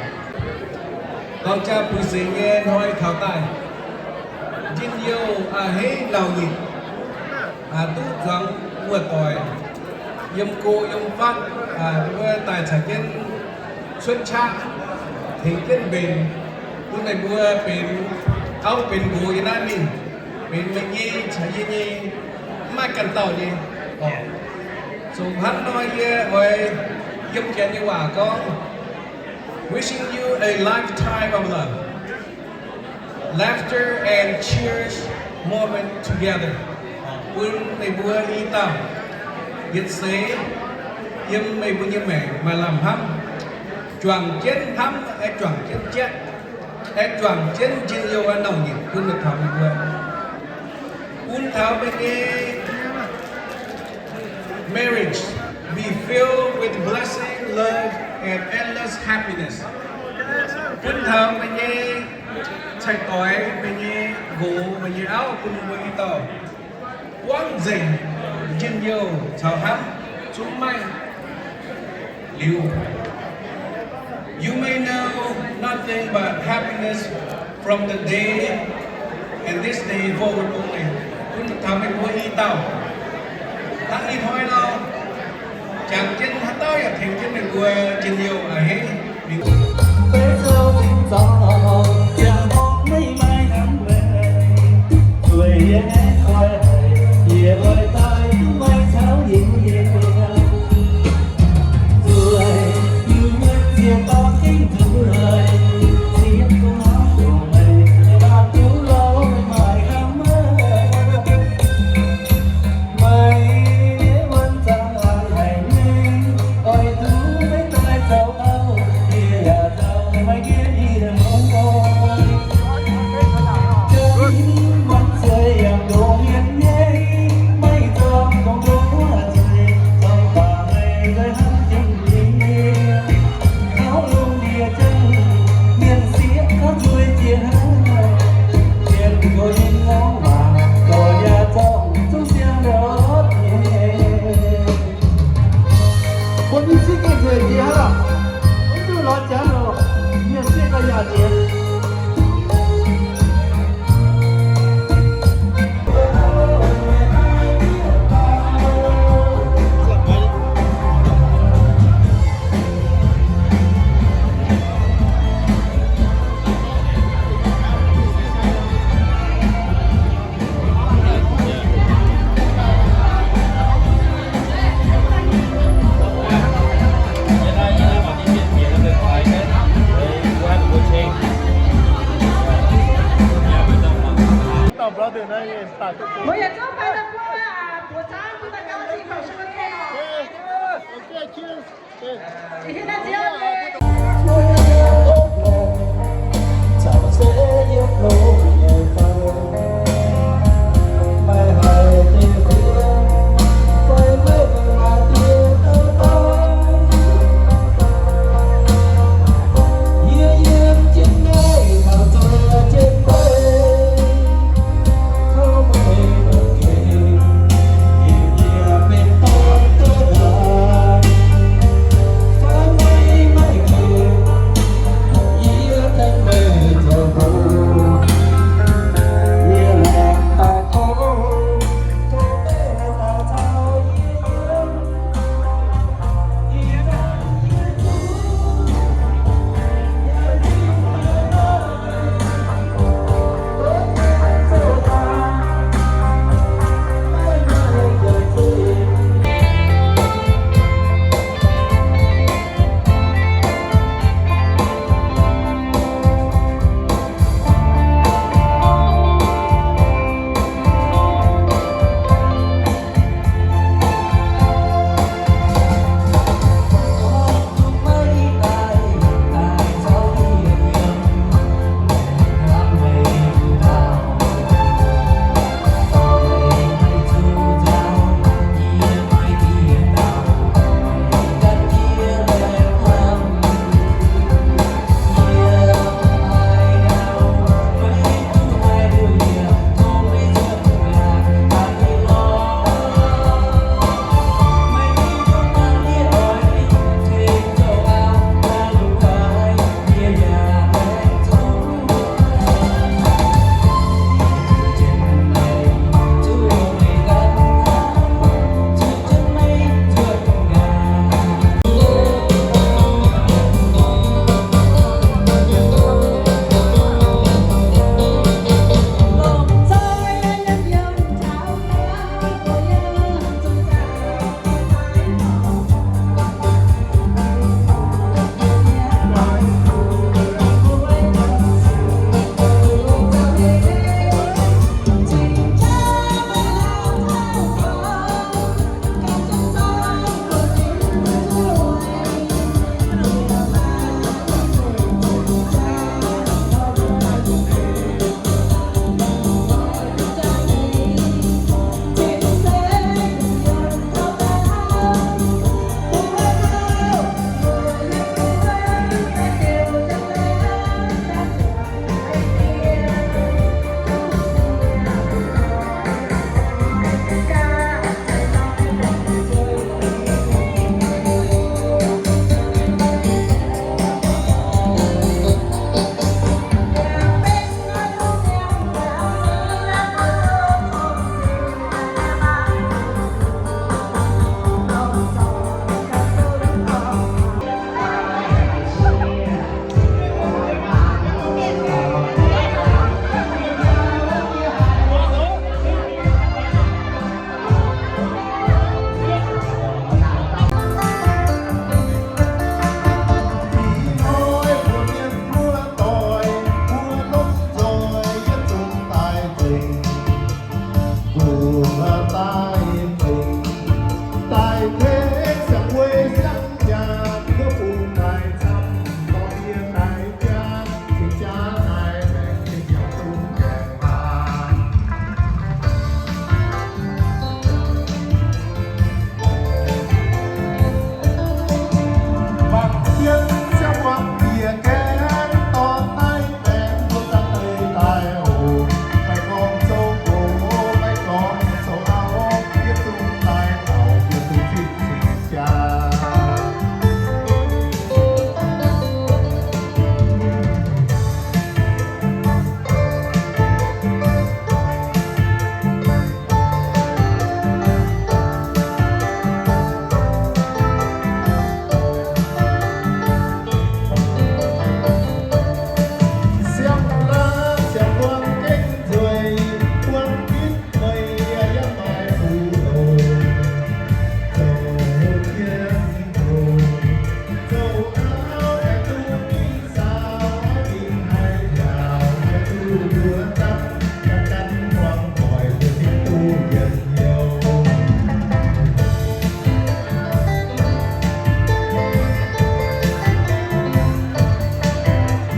Dorng jaa buix seix nyei hnoi taux daaih, njien-youh a'hneiv lauh nyitc, duqv zuangx muoz-doic yiem go yiem fatv, wuov daaih caux jienv cuotv qaqv tengx jienv mbenc, bun meih mbuo benx gauv benx nqox yiem naaiv mingh, benx meih nyei caux yie nyei, mv maaih ganh dauh nyei. Zoux hnangv nor yie oix yiem janx nyei waac gorngv, wishing you a lifetime of love, laughter and cheers moment together. Bun meih mbuo i dauh yietc seix yiem meih mbuo nyei maengc maaih lamh hnamv, juangc jienv hnamv, aengx juangc jienv jatv, aengx juangc jienv njien-youh aqv, nouh nyitc bun meih taux meih mbuo. Bun taux meih nyei marriage be filled with blessing, love, and endless happiness. Bun taux meih nyei cai-doix, meih nyei nqox, meih nyei auv, bun meih mbuo i dauh buangv nzengc njien-youh caux hnamv zungv maiv liuz. You may know nothing but happiness from the day and this day forward only. Bun taux meih mbuo i dauh hnangv ih hnoi nor, jangx jienv haaix dauh yaac tengx jienv meih mbuo njien-youh a'hneiv mingh.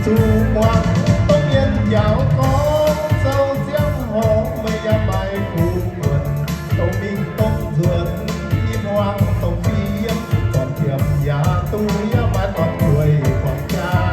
Duqv muangx domh mienh njaaux gorngv sou ziangh hoc, meih yaac maaih fuqv muonc dongh mingh dongh nzuonx, i hmuangx dongh fiem, dorn-ziemx yaac duqv, yaac maaih dorn-jueiv buangh jaax.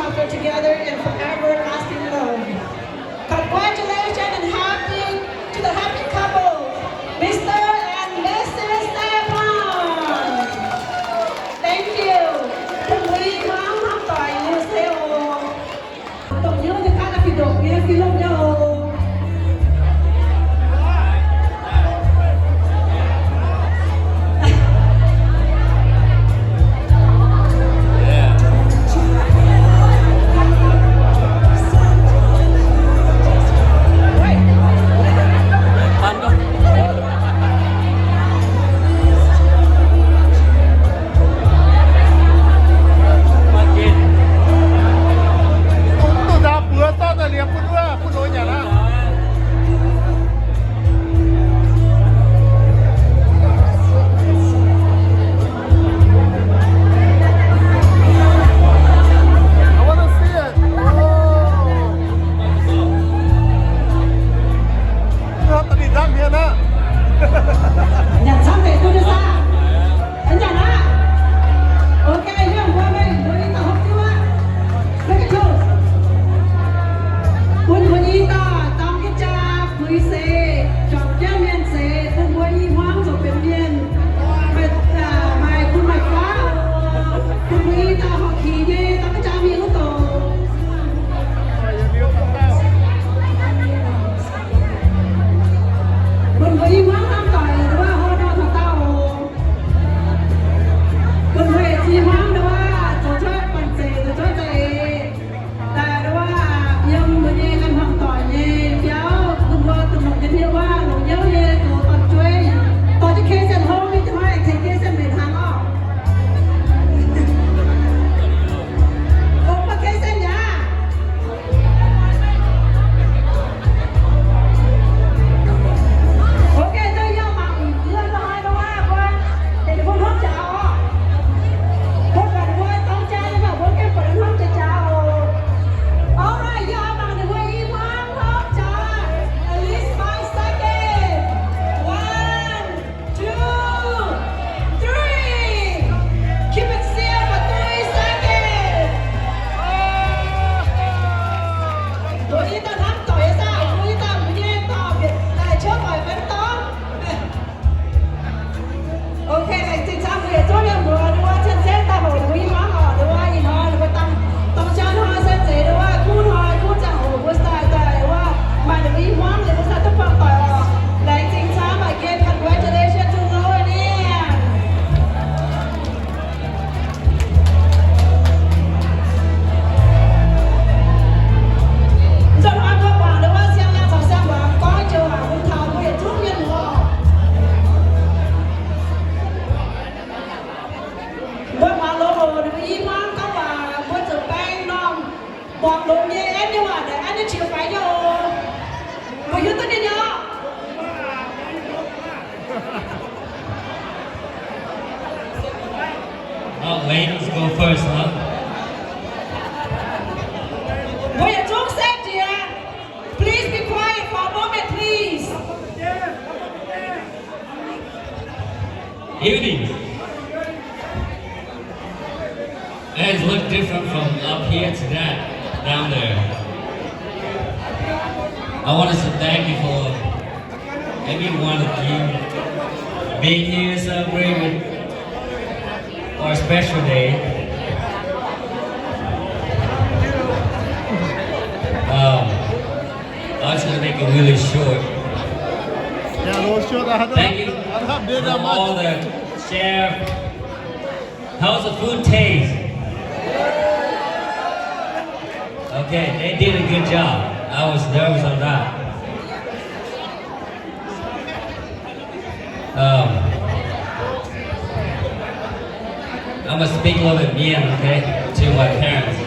Together in forever lasting love. Congratulations and happy to the happy couple, Mister and Missus Saephon. Thank you. Bun mbuo i hmuangv hnamv doic nyei se oc. Dongh hnyouv nyei kaav fih ndongc nyei fih lomh nyei oc. Duqv nzaaux buoz zorqv daaih liepc bun wuov, bun loz nyanc aqv. I want to see it. Oh. Nyanc camv deix duqv nyei saah? Nyanc aqv. Ok, yiem mbuo meih mbuo i dauh hopv jienv wuov. Bun mbuo i dauh dorng jienv jaa buix seix, juangc jienv mienh seix, bun mbuo i hmuangv zoux benx mienh, maaih, maaih bun maaih faav oc. Bun mbuo i dauh horpc qiex nyei dorng jienv jaa mingh wuov doc. Bun mbuo i hmuangv hnamv doic wuov, hlo nor taux daauh oc. Bun mbuo i hmuangv wuov, zoux cuotv banh zeic, zoux cuotv za'eix daaih wuov, yiem mbuo nyei ganh hmuangv doic nyei biauv, bun mbuo duqv longc jienv hnyouv wuov, longc hnyouv nyei zoux dorn-jueiv, dorh jienv ken sienx hlo mingh, hnoi tengx ken sienx mbenc hnaangx oc. Ok, da'yietv mangc yie hnoi nor, mbuo deix ninh mbuo hnamv jaax oc. Mbuo buatc ninh mbuo dorng jaa nyei mangc mbuo gengh buatc ninh hnamv jaax jaax oc. All right, yie oix mangc ninh mbuo i hmuangv hnamv jaax. At least five seconds. One, two, three. Keep it still for three seconds. Mbuo i dauh hnamv doic nyei saah? Mbuo i dauh mbuo nyei dorh bieqc daaih ciouv oix fai dorngx. Ok, laengz zingh camv mbuo yietc zungv mienh mbuox ninh mbuo cien-ceqv daaih hoqc ninh mbuo i hmuangv oc. Ninh mbuo ih hnoi ninh mbuo dangh dorng jaa hnoi se zeiz ninh mbuo kuv hnoi kuv ziangh hoc mbuo sai daaih wuov maaih ninh mbuo i hmuangv liuz mbuo sai duqv buangh doic oc. Laengz zingh camv. Again, congratulations to Lo and Ann. Nzunc hnoi mbuo muangx ninh wuov siang-yaangh caux siang-muangx gorngv joux waac bun taux mbuo yietc zungv mienh muoz. Mbuo muangx longx oc, ninh mbuo i hmuangv gorngv waac mbuo zuqc baeng norm muangx longx nyei, aengx nyei waac naaic aengx nyei qiex faix nyei oc. Mbuo hiuv duqv nyei nyei oc. Oh, ladies go first, huh? Mbuo yietc zungv setv jiex. Please be quiet for a moment, please. Evening. It look different from up here to that down there. I want to say thank you for every one of you being here celebrating our special day. Um, I'm just gonna make it really short. Thank you for all the chef. How's the food taste? Okay, they did a good job. I was nervous on that. Um, I'm gonna speak a little bit Mien, okay, to my parents.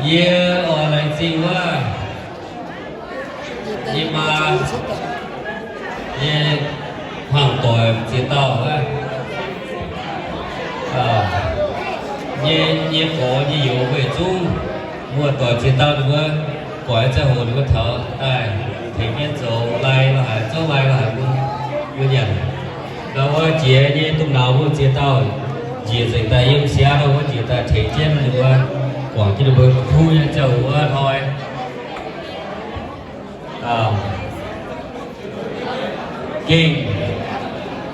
Yie oix laengz zingh wuov yie maa, yie hmuangv doic ziex dauh wuov, nyei, nyei gorx nyei youz mbuo yietc zungv muoz-doic ziex dauh ninh mbuo, buatc ziangh hoc ninh mbuo taux daaih tengx jienv zoux lai lo haaix, zouv lai lo haaix bun mbuo nyanc. Ndau wuov jiex nyei domh nauz mbuo ziex dauh Njiec nzengc daaih yiem Seattle wuov, njiec daaih tengx jienv ninh mbuo, guangc jienv ninh mbuo kuv nyei ziangh hoc wuov hnoi. Gengh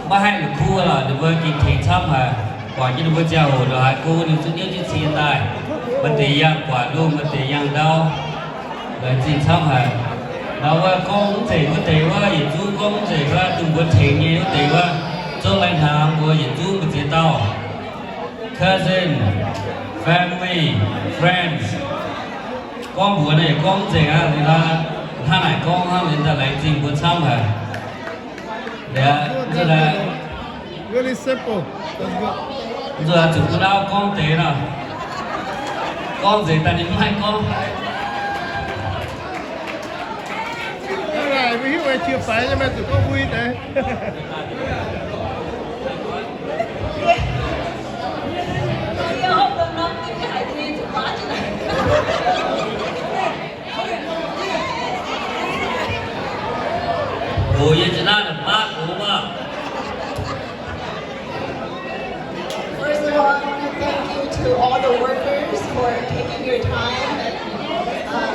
maiv haih la'kuqv lorqc, ninh mbuo gengh tengx camv haic. Guangc jienv ninh mbuo ziangh hoc ndongc haaix go, ninh zuqc niouv jienv cie daaih. Maaih deix yangh guatc loh, maaih deix yangh ndau. Laengz zingh camv haic. Ndau wuov gorngv mv zeiz wuov deix wuov, yietc zungv gorngv mv zeiz wuov, dongh mbuo tengx nyei wuov deix wuov, zungv laengz hnaangx mbuo yietc zungv mbu'ziex dauh. Cousin, family, friends. Gorngv mbuox naaiv yietc gorngv mv zeiz aqv, liuz hnangv naaic gorngv hnangv, liuz daaih laengz zingh mbuo camv haic. Liuz, nzuonx daaih, really simple. Nzuonx daaih zuqc bun auv gorngv deix nor. Gorngv nzengc daaih ninh maiv gorngv. Mbuo hiuv weic qiex faix nyei, maiv zuqc gorngv mbui deix. First of all, I want to thank you to all the workers for taking your time and, um,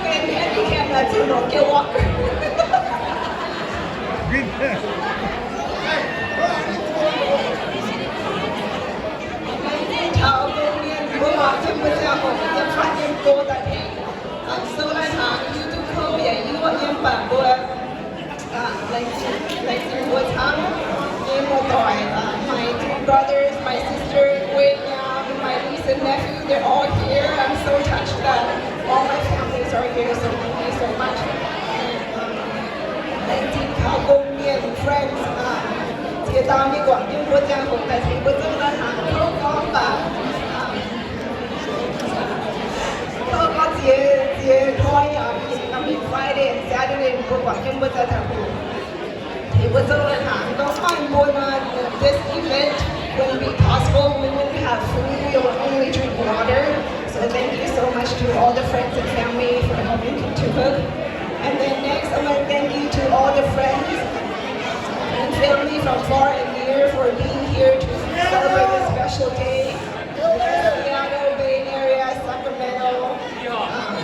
เป็นแฮนดิแคป แล้วจะหลงเกียร์วอล์กเกอร์ Amazing Tao Gong Mian, you will walk to Brazil for the front and go that day. I'm so glad you do come here. You are in Bangkok. Laengz zingh, laengz zingh mbuo camv nyei muoz-doic, uh, my three brothers, my sister, Wei Yang, my niece and nephew, they're all here. I'm so touched that all my families are here, so thank you so much. And, um, laengz zingh Tao Gong Mian friends, uh, ziex dauh mingh guangc jienv mbuo ziangh hoc daaih tengx mbuo zungv daaih hnangv kouv gorngv baac, uh, kouv gorngv ziex, ziex hnoi yaac mingh, mingh Friday and Saturday mbuo guangc jienv mbuo daaih taux hoc. Tengx mbuo zungv daaih hnangv gorngv maaih mbuo nor, this event wouldn't be possible. We wouldn't have food. We would only drink water. So thank you so much to all the friends and family for helping to cook. And then next, I want to thank you to all the friends and family from far and near for being here to celebrate this special day. Seattle, Bay Area, Sacramento. Um,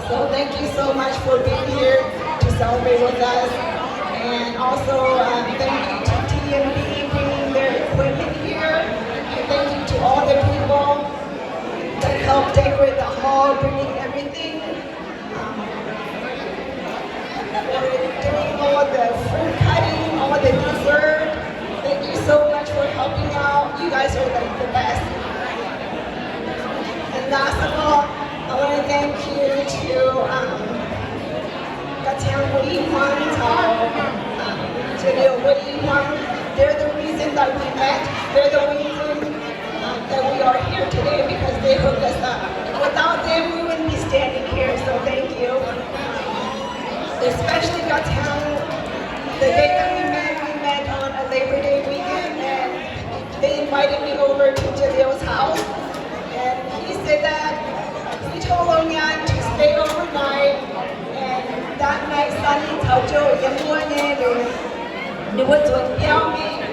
so thank you so much for being here to celebrate with us. And also, um, thank you to T M B bringing their equipment here. And thank you to all the people that helped decorate the hall, bringing everything. Um, for doing all the fruit cutting, all the dessert. Thank you so much for helping out. You guys are, like, the best. And last of all, I want to thank you to, um, Ga'qtiangx Wu Yi Huan, um, Jiliu Wu Yi Huan. They're the reason that we met. They're the reason um, that we are here today because they hooked us up. Without them, we wouldn't be standing here, so thank you. Especially Ga'qtiangx, the day that we met, we met on a Labor Day weekend, and they invited me over to Jiliu's house, and he said that he told Lou Nyan to stay overnight, and that night, Sunny taux zouv yiem wuov nyei, ninh mbuo zuonx biauv mingh.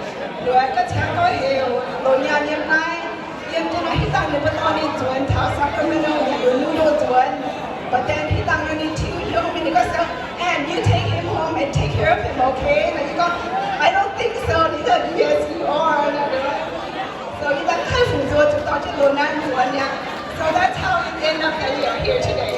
Liuz Ga'qtiangx gorngv heuc Lou Nyan yiem naaiv, yiem jienv naaiv, hitv dangh ninh mbuo dorh ninh zuonx taux Sacramento, ninh mbuo mv duqv zuonx. But then hitv dangh ninh tiuv hnyouv mingh, ninh gorngv, "And you take him home and take care of him, okay?" Naaiv yie gorngv, "I don't think so." Ninh gorngv, "Yes, you are." So yie daaih haih fungc nzuonx zuqc dorh jienv Lou Nyan zuonx mi'aqv. So that's how it ended up that we are here today.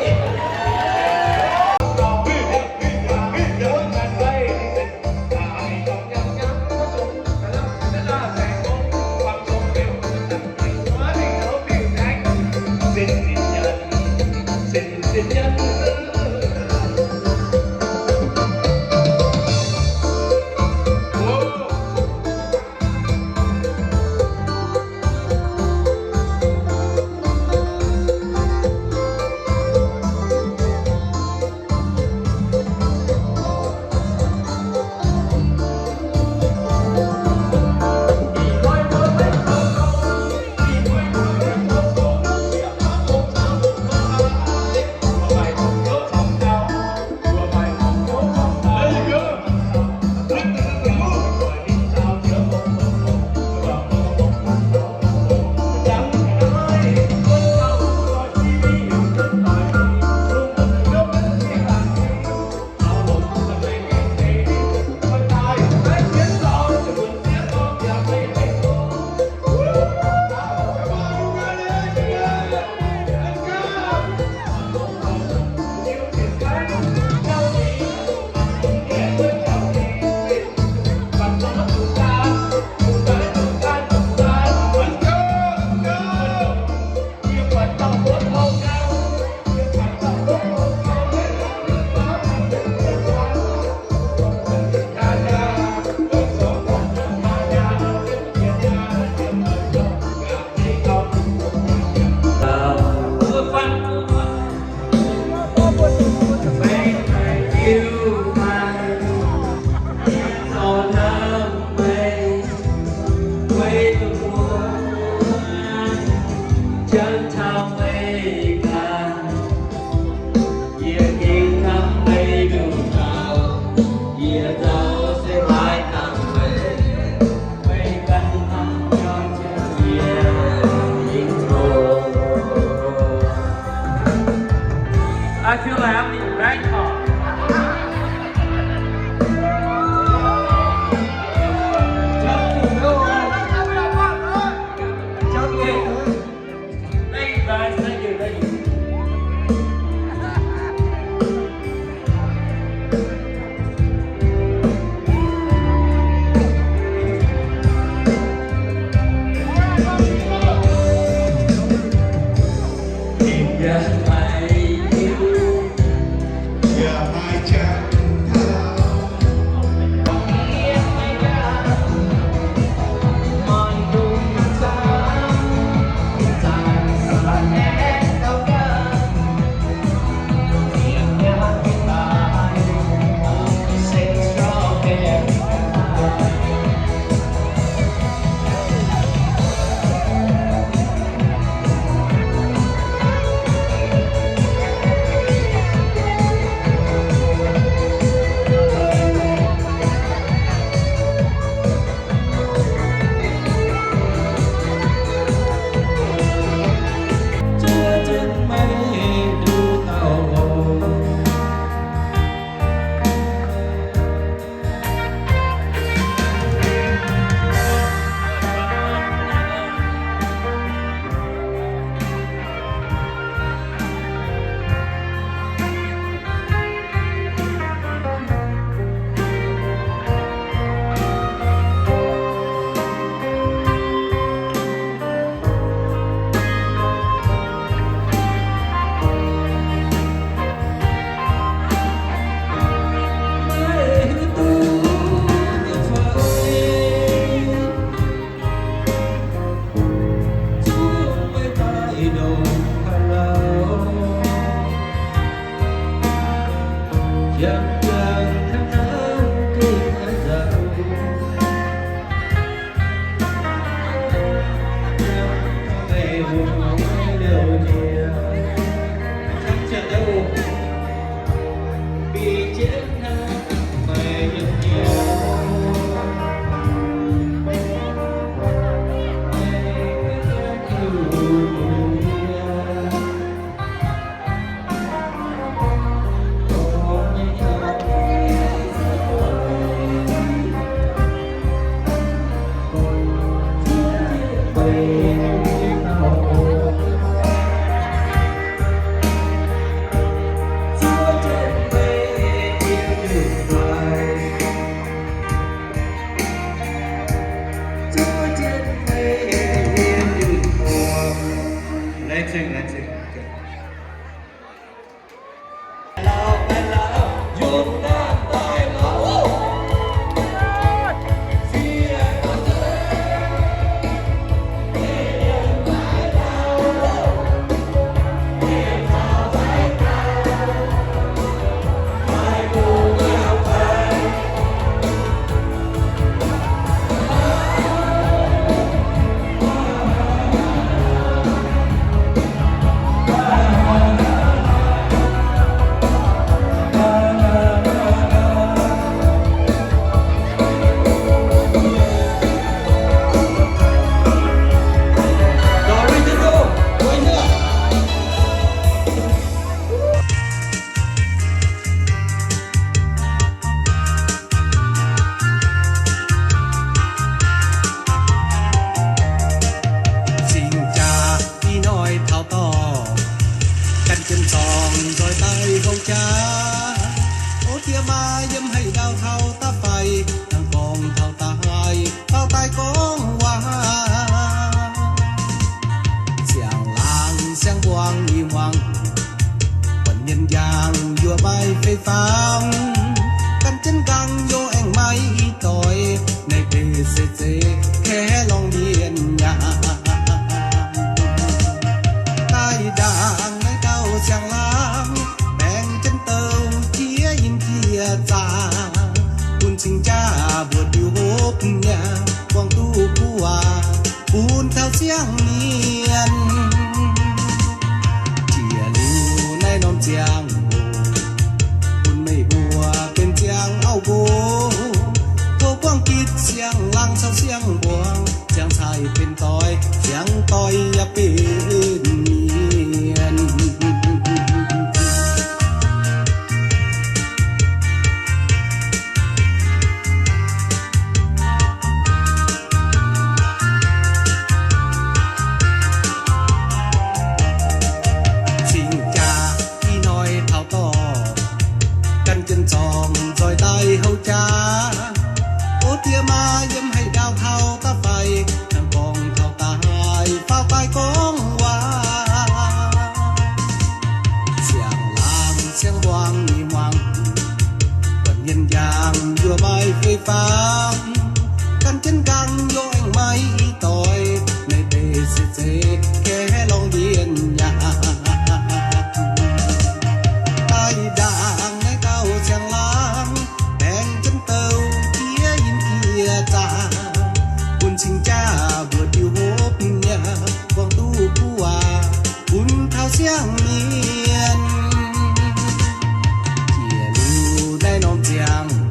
I feel like I'm in Bangkok. Thank you, guys. Thank you, thank you. Laengz zingh, laengz zingh. Cing-jaa ih hnoi taux dorngh, gan jienv dorngx nzoih daaih houv jaax. O diex maa, yiem haaix ndau taux daaih faix, dangh gorngv taux daaih, taux daaih gorngv waac. Siang-laangc siang-mbuangz i muangx, buonc mienh njang yuoqc maiv fei fangx. Gan jienv nqaang youh aengx maiv i doix, naaiv deix se zeiz kaeqv lorngh mienh nyaanh. Daaih ndaangc naaiv dauh siang-laangc, baengc jienv douc jiex yinh jiex zaah, bun cing-jaa mbuo diuh hopv nyaah, buangh duqv kuv waac bun taux siang-mienh. Jiex liuz naaiv norm ziangh hoc, bun meih mbuo benx ziangh auv nqox, tov buangh gitv siang-laangc caux siang-mbuangz, ziangh cai benx doix, ziangh doix yaac benx mienh. ziangh mbuangz nyei hmuangx, buatc mienh njang nduov maiv fei fangx, gan jienv nqaang nduov aengx maiv i doix, naaiv deix se zeiz gaeqv lorngx ndiev nyaanh. Daaih ndaangc naaiv gauh ziangh laangz, baengc jienv douc jiex yinh jiex zaah, bun cing jaav mbuo diuh hopv nyaanh, buangh duqv kuv waac bun taux siang-mienh. Jiex liuz naaiv norm ziangh hoc,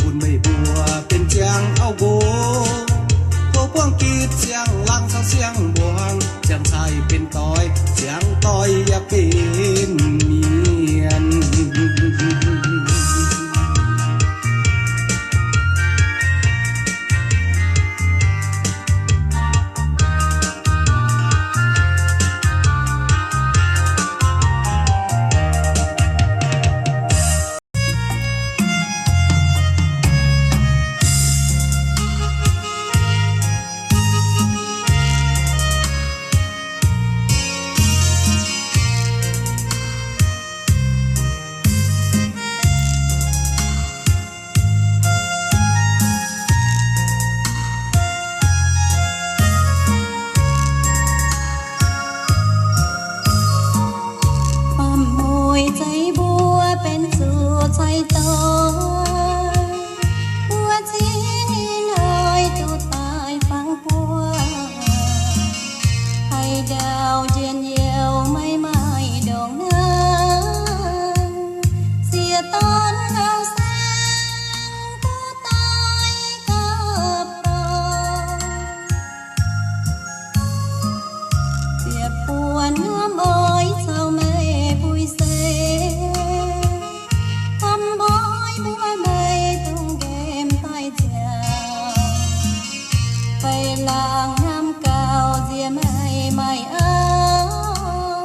bun meih mbuo benx ziangh auv nqox, tov buangv gitv ziangh laangz caux siang-mbuangz, ziangh cai benx doix, ziangh doix yaac benx mienh. Baamh muic zeiv mbuo benx zuqc cai doix, mbuo cingx ih hnoi duqv daaih fangx buo. Haaix ndau njien-youh maiv maaih ndongc naaiv, siex dorn auv-saeng duqv daaih gapv dorngx. Ziepc buonc norm oix caux meih puix seix, hnamv mbuox mbuo meih dungx nqemh daaih nziaauc. Fai laangz hnamv gauh nziex meih maaih auv,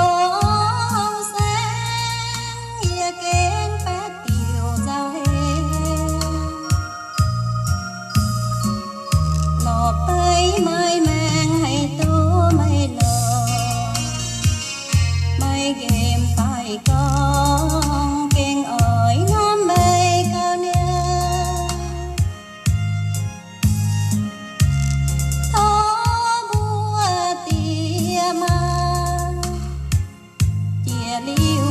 auv-saeng yie gengh baeqv diuc nzauh heix. Lorz beiv maaih maengc haih duqv meih lorz, maiv nqemh daaih gorngv gengh oix hnamv meih gauh niaa. Tov mbuo diex maac jiex liuz